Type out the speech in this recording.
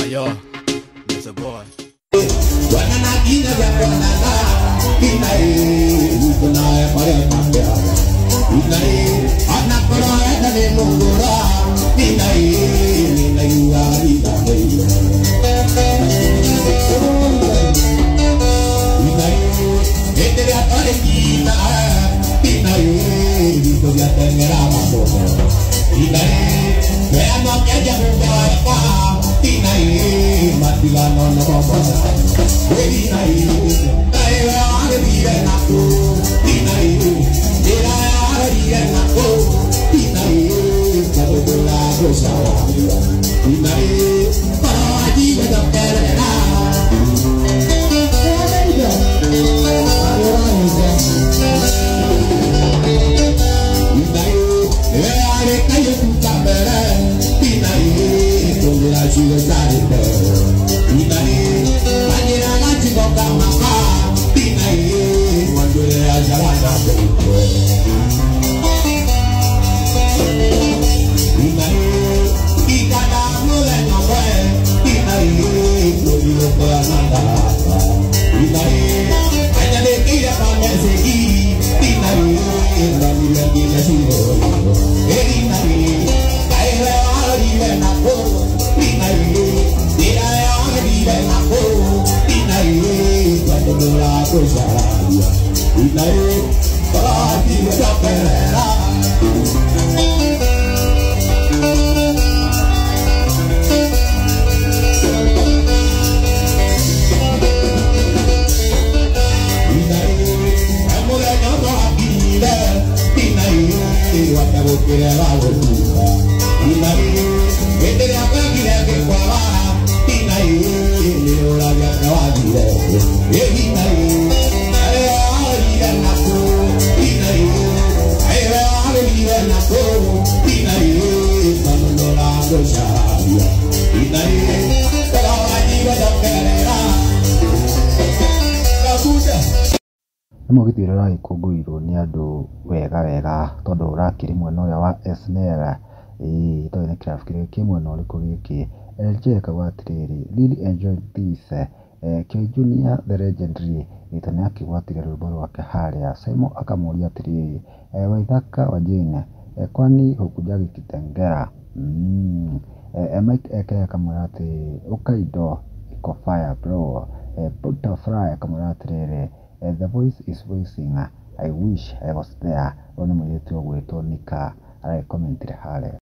Ayo, it's a boy. Nĩ mũgithi ũrĩa ũragĩkũngũĩrwo nĩ andũ wega wega tondũ ũrakĩrĩ mwena ũrĩa wa SNL, ĩĩ itoĩ nĩ kĩrabu kĩrĩa kĩ mwena ũrĩkũ gĩkĩ. LJ akauga atĩrĩrĩ, really enjoyed this. K Junior the legendary ĩĩ nĩ akĩgwatire rwĩmbo rwake harĩa. Simon akamũria atĩrĩrĩ, Waithaka wa Jane, kwani hukujagi Kitengela? Mike Eke akamwĩra atĩ ũka indo iko fire bro. Butterfly akamwĩra atĩrĩrĩ, the voice is voicing, I wish I was there. Ũyũ nĩ mũirĩtu ũgwĩtwo Nika aragĩkomentire harĩa.